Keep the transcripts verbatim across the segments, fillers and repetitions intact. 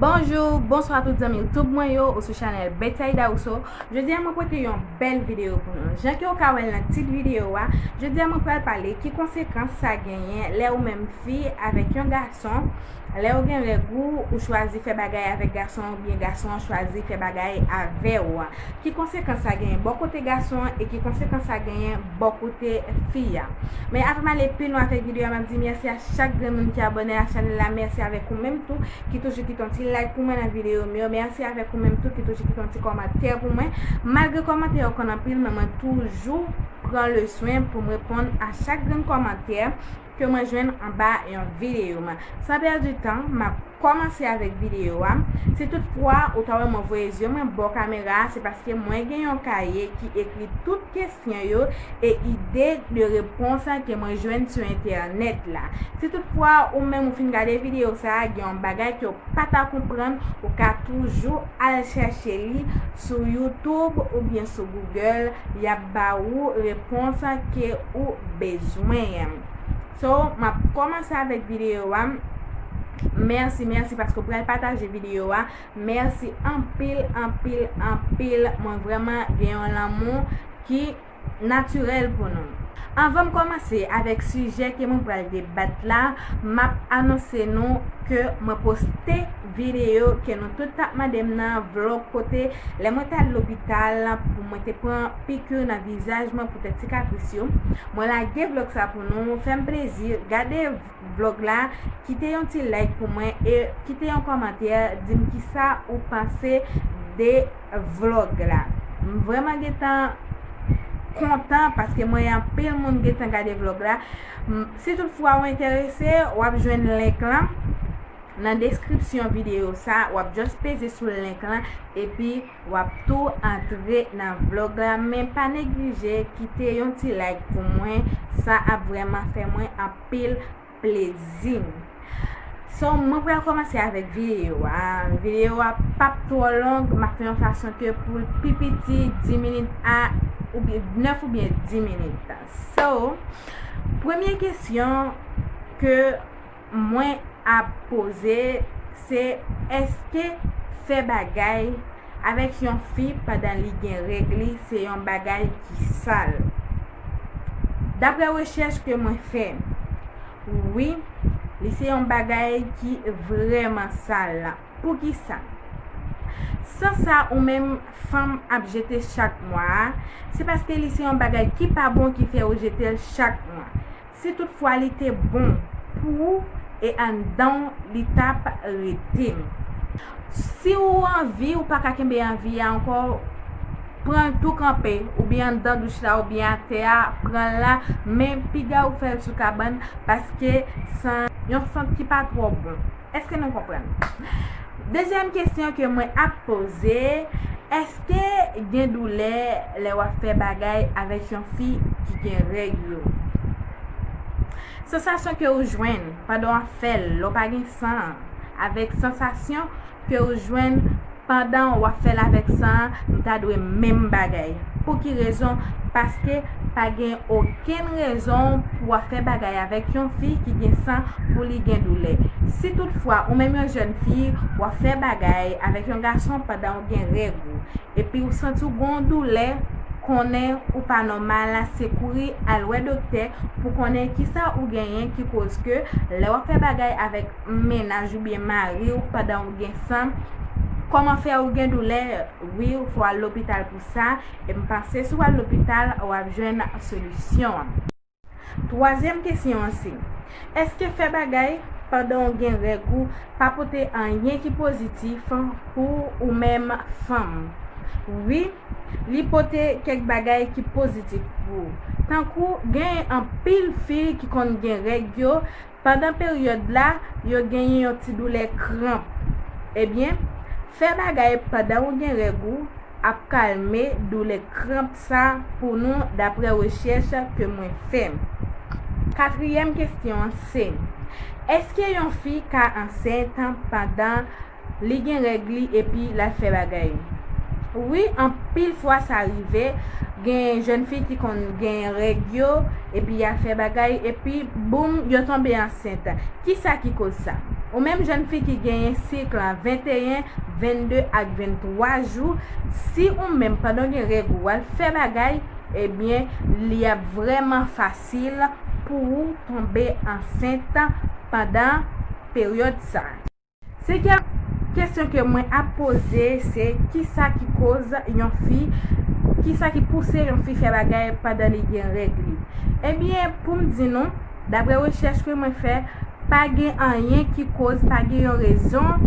Bonjou, bonswa tout zanmi YouTube mwen yo, ou sou chanèl Betsaïda Rousseau. Jodi a mwen pote yon bèl videyo pou nou. Jan ke w ka wè l nan tit videyo a, jodi a mwen pral pale ki konsekans sa genyen lè ou menm fi avèk yon gason, lè ou gen règ ou, ou chwazi fè bagay avèk gason oubyen gason an chwazi fè bagay avè w. Ki konsekans sa genyen bò kote gason an e ki konsekans sa genyen bò kote fi a. Men avan m ale pi lwen avèk videyo a, m ap di mèsi a chak grenn moun ki abòne a chanèl la, mèsi avèk ou menm tou ki toujou kite yon ti like pou mwen nan videyo m yo, mèsi avèk ou menm tou ki toujou kite yon ti kòmantè pou mwen. Malgre kòmantè yo konn anpil, men mwen toujou pran le swen pou m reponn a chak grenn kòmantè ke mwen jwenn anba yon videyo m. San pèdi tan, m ap kòmanse avèk videyo a. Si toutfwa ou ta wè mwen voye zye mwen bò kamera a, se paske mwen gen yon kaye ki ekri tout kesyon yo e ide de repons ke mwen jwenn sou entènèt la. Si toutfwa ou menm ou fin gade videyo sa a, gen yon bagay ke w pa ta konprann, ou ka toujou al chèche li sou YouTube oubyen sou Google, y ap ba ou repons ke ou bezwen. So, m ap kòmanse avèk videyo a. Mèsi, mèsi paske w pral pataje videyo a. Mèsi anpil, anpil, anpil. Mwen vrèman gen yon lanmou ki natirèl pou nou. Anvan m kòmanse avèk sijè ke mwen pral debat la, m ap anonse nou ke mwen poste videyo ke nou tout t ap mande m nan, vlòg kote lè mwen t al lopital pou mwen te pran piki nan vizaj mwen pou tèt sikatris yo. Mwen lage vlòg sa pou nou, fè m plezi, gade vlòg la, kite yon ti like pou mwen e kite yon kòmantè, di m kisa ou panse de vlòg la. M vrèman gentan kontan paske m wè anpil moun gentan gade vlòg la. M, si toutfwa ou enterese, w ap jwenn link lan nan deskripsyon videyo sa, w ap just peze sou link lan epi w ap tou antre nan vlòg la, men pa neglije kite yon ti like pou mwen, sa ap vrèman fè mwen anpil plezi. So, mwen pral kòmanse avèk videyo a. Videyo a p ap twò long, m ap fè yon fason ke pou l pi piti, dis minit a, oubyen nèf oubyen dis minit. So, premye kesyon ke mwen ap poze, se èske fè bagay avèk yon fi pandan li gen règ li se yon bagay ki sal? Daprè rechèch ke mwen fè, wi, li se yon bagay ki vrèman sal. Poukisa? San sa ou menm fanm ap jete chak mwa a, se paske li se yon bagay ki pa bon ki fè ou jete l chak mwa. Si toutfwa li te bon pou ou e anndan w, li t ap rete. Si ou anvi, ou pa ka kenbe anvi a ankò, pran l tou kanpe, oubyen anndan douch la, oubyen atè a, pran l la, men piga ou fè l sou kabann, paske san yon sant ki pa twò bon. Èske nou konprann? Dezyèm kesyon ke mwen ap poze, èske gen doulè lè w ap fè bagay avèk yon fi ki gen règ yo? Sansasyon ke ou jwenn pandan w ap fè l, lè w pa gen san an, avèk sansasyon ke ou jwenn pandan w ap fè l avèk san an, li ta dwe menm bagay. Pou ki rezon? Paske pa gen okenn rezon pou w ap fè bagay avèk yon fi ki gen san pou li gen doulè. Si toutfwa ou menm yon jèn fi, w ap fè bagay avèk yon gason pandan w gen règ ou, epi w santi w gen yon doulè, konnen ou pa nòmal, se kouri al wè doktè pou konnen kisa ou genyen ki koz ke lè w ap fè bagay avèk mennaj oubyen mari w pandan w gen san, kòman fè ou gen doulè? Wi, ou fò al lopital pou sa, e m panse si w al lopital, w ap jwenn solisyon an. Twazyèm kesyon an se, èske fè bagay pandan w gen règ ou pa pote anyen ki pozitif pou ou menm fanm? Wi, li pote kèk bagay ki pozitif pou ou. Tankou gen anpil fi ki konn gen règ yo, pandan peryòd la, yo genyen yon ti doulè kranp. Ebyen, fè bagay pandan ou gen règ ou ap kalme doulè kranp sa pou nou, daprè rechèch ke mwen fè. Katriyèm kesyon an se, èske yon fi ka ansent pandan li gen règ li epi l al fè bagay? Wi, anpil fwa sa rive, gen jèn fi ki konn gen règ yo, epi y al fè bagay, epi boum, yo tonbe ansent. Kisa ki koz sa? Ou menm jèn fi ki genyen sik lan venteyen, vennde ak venntwa jou, si ou menm pandan w gen règ ou al fè bagay, ebyen, li ap vrèman fasil pou ou tonbe ansent pandan peryòd sa. Senkyèm kesyon ke mwen ap poze, se kisa ki koz yon fi, kisa ki pouse yon fi fè bagay pandan li gen règ li? Ebyen, pou m di nou, daprè rechèch ke mwen fè, pa gen anyen ki koz, pa gen yon rezon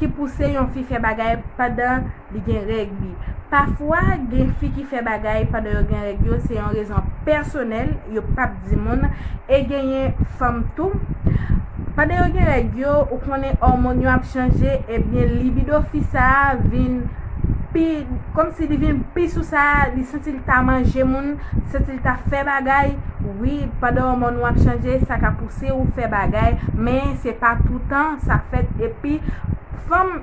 ki pouse yon fi fè bagay pandan li gen règ li. Pafwa, gen fi ki fè bagay pandan yo gen règ yo, se yon rezon pèsonèl, yo p ap di moun, e genyen fanm tou. Pandan yo gen règ yo, ou konnen òmòn yo ap chanje, ebyen, libido fi sa a vin pi, kòmsi li vin pi sou sa, li santi l ta manje moun, santi l ta fè bagay. Wi, pandan òmòn ou ap chanje, sa ka pouse ou fè bagay, men se pa toutan sa fèt. Epi, fanm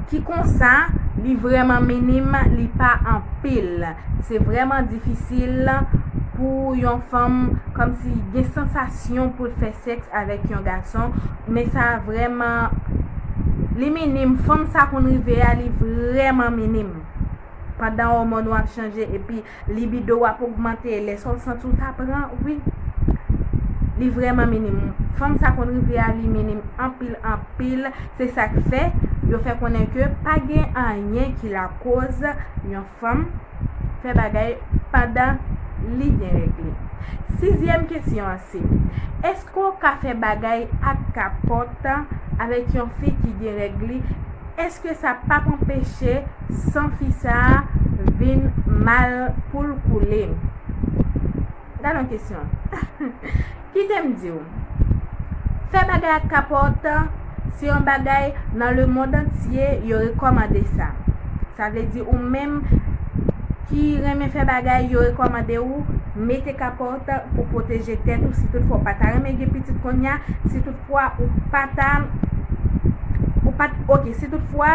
ki konsa, li vrèman minim, li pa anpil. Se vrèman difisil pou yon fanm kòmsi gen sansasyon pou l fè sèks avèk yon gason, men sa vrèman, li minim. Fanm sa konn rive a, li vrèman minim. Pandan òmòn w ap chanje, epi libido w ap ogmante, lè sa w santi w ta pran, wi. Li vrèman minim. Fanm sa konn rive a, li minim anpil, anpil. Se sa k fè, yo fè konnen ke pa gen anyen ki lakoz yon fanm fè bagay pandan li gen règ li. Sizyèm kesyon an se, èske w ka fè bagay ak kapòt avèk yon fi ki gen règ li? Èske sa p ap anpeche san fi sa a vin mal pou l koule? Gade yon kesyon. Kite m di w. Fè bagay ak kapòt, se yon bagay nan lemonn antye yo rekòmande sa. Sa vle di ou menm ki renmen fè bagay, yo rekòmande ou mete kapòt pou pwoteje tèt ou, si toutfwa w pa ta renmen gen pitit kounye a, si toutfwa ou pa ta, ou pa t, ok, si toutfwa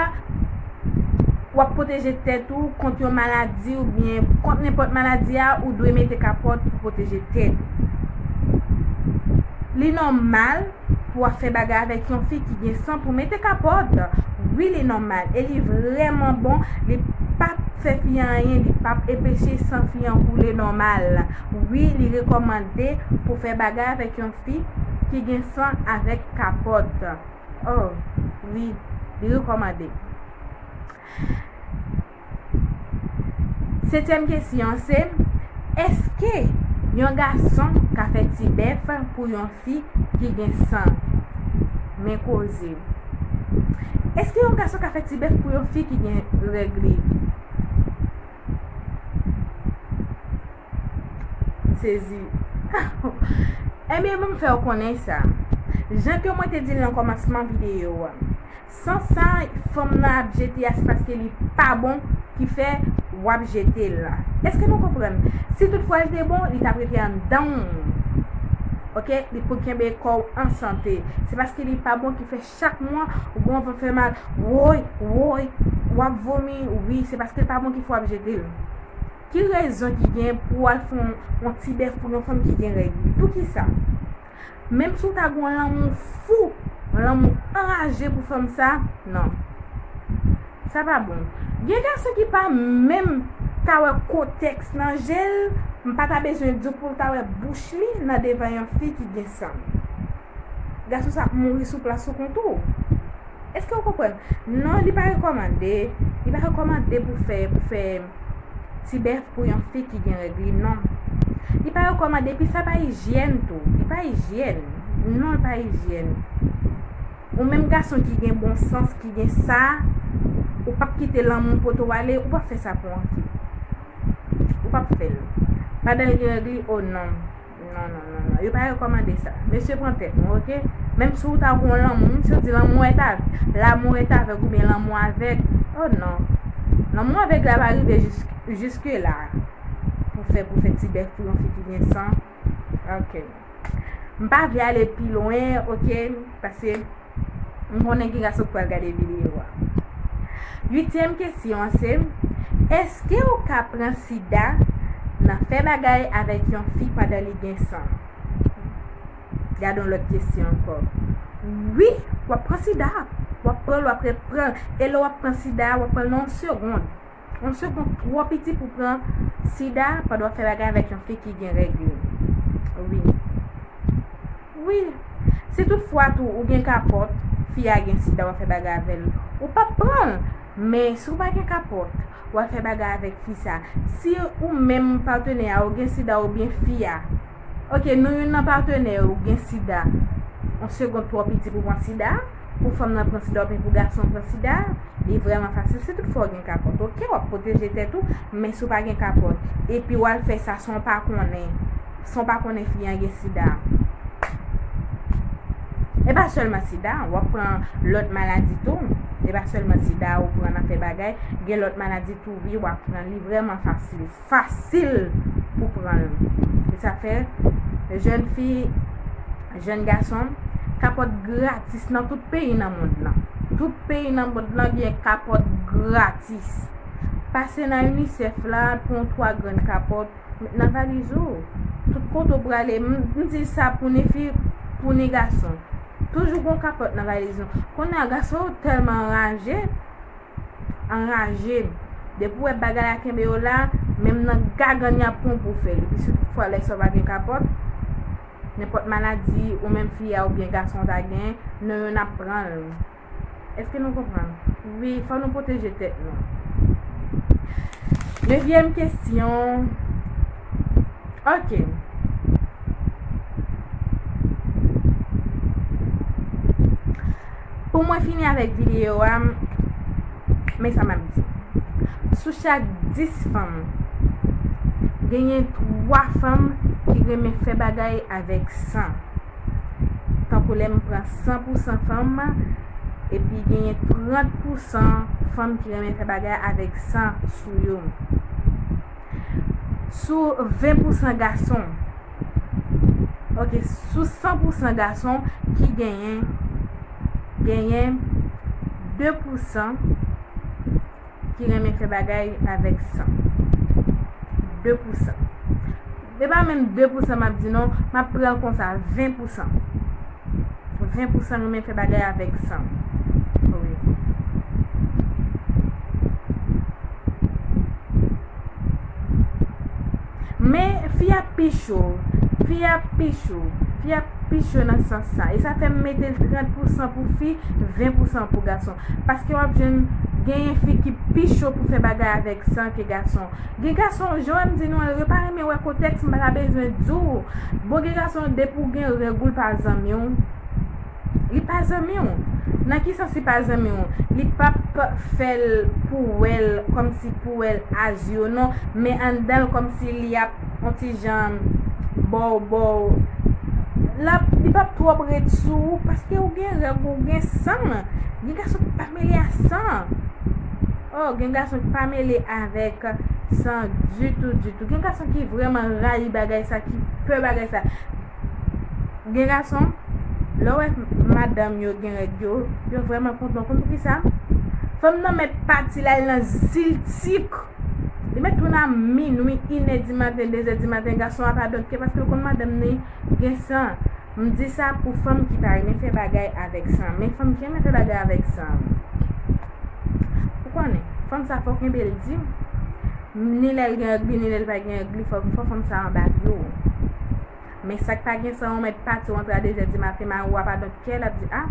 w ap pwoteje tèt ou kont yon maladi oubyen kont nenpòt maladi a, ou dwe mete kapòt pou pwoteje tèt ou. Li nòmal pou w ap fè bagay avèk yon fi ki gen san pou mete kapòt. Wi, li nòmal e li vrèman bon. Li p ap fè fi an anyen, li p ap enpeche san fi an koule nòmal. Wi, li rekòmande pou fè bagay avèk yon fi ki gen san avèk kapòt. Oh, wi, li rekòmande. Setyèm kesyon se, èske yon gason ka fè ti bèf pou yon fi ki gen san? Men koze. Èske yon gason ka fè ti bèf pou yon fi ki gen règ li? M sezi. Ebyen, ban m fè w konnen sa. Jan ke mwen te di l nan kòmansman videyo a, san sa fanm nan ap jete a, se paske li pa bon ki fè w ap jete l la. Èske nou konprann? Si toutfwa l te bon, li t ap rete anndan w. Ok? Li pou kenbe kò w an sante. Se paske li pa bon ki fè chak mwa ou gen yon vant fè mal. Woy, woy, w ap vomi. Wi, se paske l pa bon ki fè w ap jete l. Ki rezon ki gen pou w al fè yon, yon ti bèf pou yon fanm ki gen règ li? Poukisa? Menm si w ta gen yon lanmou fou, yon lanmou anraje pou fanm sa, non. Sa pa bon. Gen gason ki pa menm ka wè kotèks nan je l, m pa ta bezwen di w pou l ta wè bouch li nan devan yon fi ki gen san. Gason sa ap mouri sou plas ou kont ou. Èske w konprann? Non, li pa rekòmande. Li pa rekòmande pou fè, pou fè ti bèf pou yon fi ki gen règ li, non. Li pa rekòmande, epi sa pa ijyèn tou. Li pa ijyèn. Non, li pa ijyèn. Ou menm gason ki gen bon sans, ki gen sa, ou p ap kite lanmou pote w ale, ou p ap fè sa pou yon fi. Ou p ap fè l. Pandan l gen règ li, oh non. Non, non, non, non. Yo pa rekòmande sa. Mesye, pran tèt nou, ok? Menm si w ta gon lanmou, menm si w di lanmou est av-, l'amour est aveugle oubyen lanmou avèg, oh non. Lanmou avèg la pa rive jis-, jiske la. Pou fè, pou fè ti bèf pou yon fi ki gen san. Ok. M pa vle ale pi lwen, ok? Paske M konnen gen gason k pral gade videyo a. Uityèm kesyon an se, èske w ka pran sida nan fè bagay avèk yon fi pandan li gen san? Gade yon lòt kesyon ankò. Wi, w ap pran sida. W ap pran l, w ap repran l. E lè w ap pran sida, w ap pran l nan yon segonn. Yon segonn twò piti pou pran sida pandan w ap fè bagay avèk yon fi ki gen règ li. Wi. Wi. Si tout fwa tou ou gen kapòt, fi a gen sida, w ap fè bagay avè l, ou p ap pran l. Men si w pa gen kapòt, w ap fè bagay avèk fi sa. Si ou menm patnè a ou gen sida oubyen fi a, ok, nou youn nan patnè yo gen sida, yon segonn twò piti pou pran sida, pou fanm nan pran sida oubyen pou gason pran sida, li vrèman fasil. Si tout fwa w gen kapòt, ok, w ap pwoteje tèt ou, men si w pa gen kapòt, epi w al fè sa san w pa konnen, san w pa konnen fi an gen sida. E pa sèlman sida, w ap pran lòt maladi tou. E pa sèlman sida ou pran nan fè bagay, gen lòt maladi tou, wi, w ap pran. Li vrèman fasil, fasil pou pran l. E sa fè, jèn fi, jèn gason, kapòt gratis nan tout peyi nan mond lan. Tout peyi nan mond lan gen kapòt gratis. Pase nan UNICEF la, pran twa grenn kapòt, met nan valiz ou. Tout kote w prale, m, m di sa pou ni fi, pou ni gason. Toujou gon kapòt nan valiz nou. Kounye a, gason yo tèlman anraje, anraje. Depi w wè bagay la kenbe yo la, menm nan gagann y ap pran w pou w fè l. Epi si tout fwa lè sa w pa gen kapòt, nenpòt maladi ou menm fi a oubyen gason w ta gen, nou youn ap pran l. Èske nou konprann? Wi, fò nou pwoteje tèt nou. Dezyèm kesyon. Ok. Pou mwen fini avèk videyo a, men sa m ap di. Sou chak dis fanm, genyen twa fanm ki renmen fè bagay avèk san. Tankou lè m pran san pou san fanm, epi genyen trant pou san fanm ki renmen fè bagay avèk san sou yo. Sou ven pou san gason, ok, sou san pou san gason ki genyen, genyen de pou san ki renmen fè bagay avèk san. De pou san. E pa menm de pou san m ap di non, m ap pran l konsa, ven pou san. Ven pou san renmen fè bagay avèk san. Wi. Men fi a pi cho, fi a pi cho, fi a pi cho nan sans sa. E sa fè m mete l trant pou san pou fi, ven pou san pou gason. Paske w ap jwenn genyen fi ki pi cho pou fè bagay avèk san ke gason. Gen gason, jan m di nou an, yo pa renmen wè kontèks, m pa ta bezwen di w. Bon, gen gason, depi w gen règ ou, l pa zanmi w. Li pa zanmi w. Nan ki sans li pa zanmi w? Li p ap fè l pou w wè l kòmsi pou w wè l as you, non, men anndan l kòmsi li ap yon ti jan ba w, ba w. L ap, li p ap twòp ret sou ou paske ou gen règ, ou gen san. Gen gason ki pa mele a san. Oh, gen gason ki pa mele avèk san ditou, ditou. Gen gason ki vrèman rayi bagay sa, ki pè bagay sa. Gen gason, lè w wè madanm yo gen règ yo, yo vrèman kontan. Konn poukisa? Fanm nan mèt pati l al nan ziltik. Li mèt tounen a minwi, inè di maten, dezè di maten, gason an pa dòt kè paske l konn madanm ni gen san. M di sa pou fanm ki pa renmen fè bagay avèk san. Men fanm ki renmen fè bagay avèk san, ou konnen, fanm sa fò kenbe l di. Ni lè l gen règ li, ni lè l pa gen règ li, fò, fò fanm sa anba pye w. Men sa k pa gen san, ou mèt pati, w antre a dezè di maten, mari w a pa dòt kè, l ap di, a,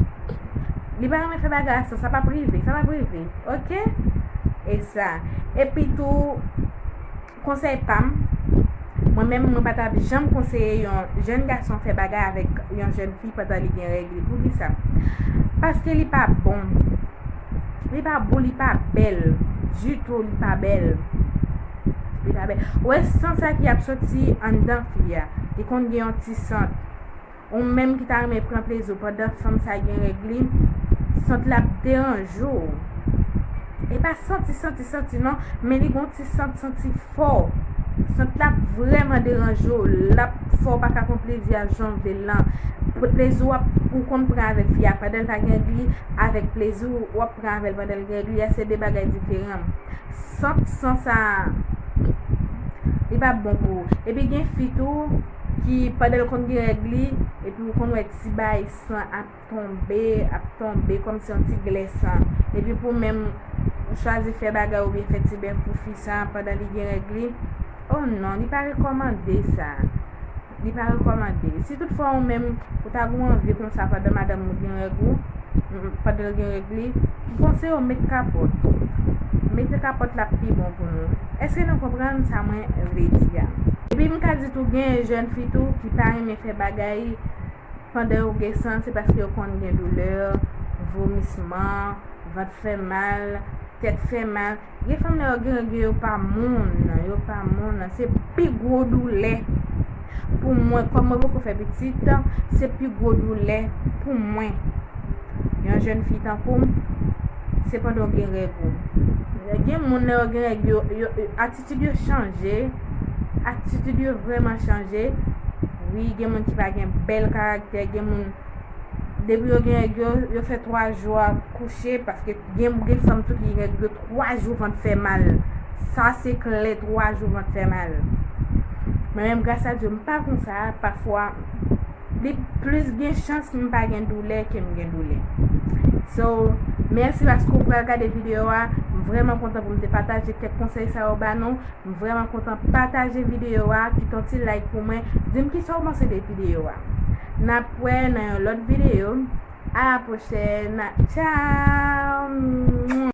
li pa renmen fè bagay a san, sa p ap rive, sa p ap rive, ok? E sa. Epi tou, konsèy pa m, mwen menm, mwen pa t ap janm konseye yon jèn gason fè bagay avèk yon jèn fi pandan li gen règ li. Poukisa? Paske li pa bon. Li pa bon, li pa bèl. Ditou, li pa bèl. Li pa bèl. Ou wè san sa ki ap soti anndan fi a, li konn gen yon ti sant. Ou menm ki ta renmen pran plezi w pandan fanm sa gen règ li, sant la ap deranje w. E pa santi, santi, santi non, men li gon ti sant, santi fò. Sant la ap vrèman deranje w, l ap fè w pa ka pran plezi a jan w vle l lan. Plezi w ap, ou konn pran avèk fi a pandan l pa gen règ li, avèk plezi w ap pran avè l pandan l gen règ li a, se de bagay diferan. Sant san sa, li p ap bon pou ou. Epi gen fi tou, ki pandan l konn gen règ li, epi ou konn wè ti bay san ap tonbe, ap tonbe kòmsi yon ti glè san. Epi pou menm ou chwazi fè bagay oubyen fè ti bèf pou fi sa pandan li gen règ li, oh non, li pa rekòmande sa. Li pa rekòmande. Si toutfwa ou menm ou ta gen anvi konsa pandan madanm ou gen règ ou, pandan l gen règ li, m konseye w met kapòt. Mete kapòt la pi bon pou nou. Èske nou konprann sa mwen vle di a? Epi m ka di tou gen jèn fi tou ki pa renmen fè bagay pandan yo gen san, se paske yo konn gen doulè, vomisman, vant fè mal, tèt fè mal. Gen fanm lè yo gen règ yo pa moun, yo pa moun. Se pi gwo doulè pou mwen, kòm mwen poko fè pitit, se pi gwo doulè pou mwen. Yon jèn fi tankou m, se pandan w gen règ ou. Gen moun lè yo gen règ yo, yo, yo atitid yo chanje, atitid yo vrèman chanje. Wi, gen moun ki pa gen bèl karaktè, gen moun depi yo gen règ yo, yo fè twa jou ap kouche, paske gen, gen fanm tou ki gen règ yo twa jou vant fè mal. Sa se klè, twa jou vant fè mal. Mwen menm, gras a Dye, m pa konsa, pafwa li plis gen chans m pa gen doulè ke m gen doulè. So, mèsi paske w pral gade videyo a. M vrèman kontan pou m te pataje kèk konsèy sa yo ba nou. M vrèman kontan, pataje videyo a, kite yon ti like pou mwen, di m kisa w panse de videyo a. N ap wè nan yon lòt videyo. A la pwochèn. Tchao.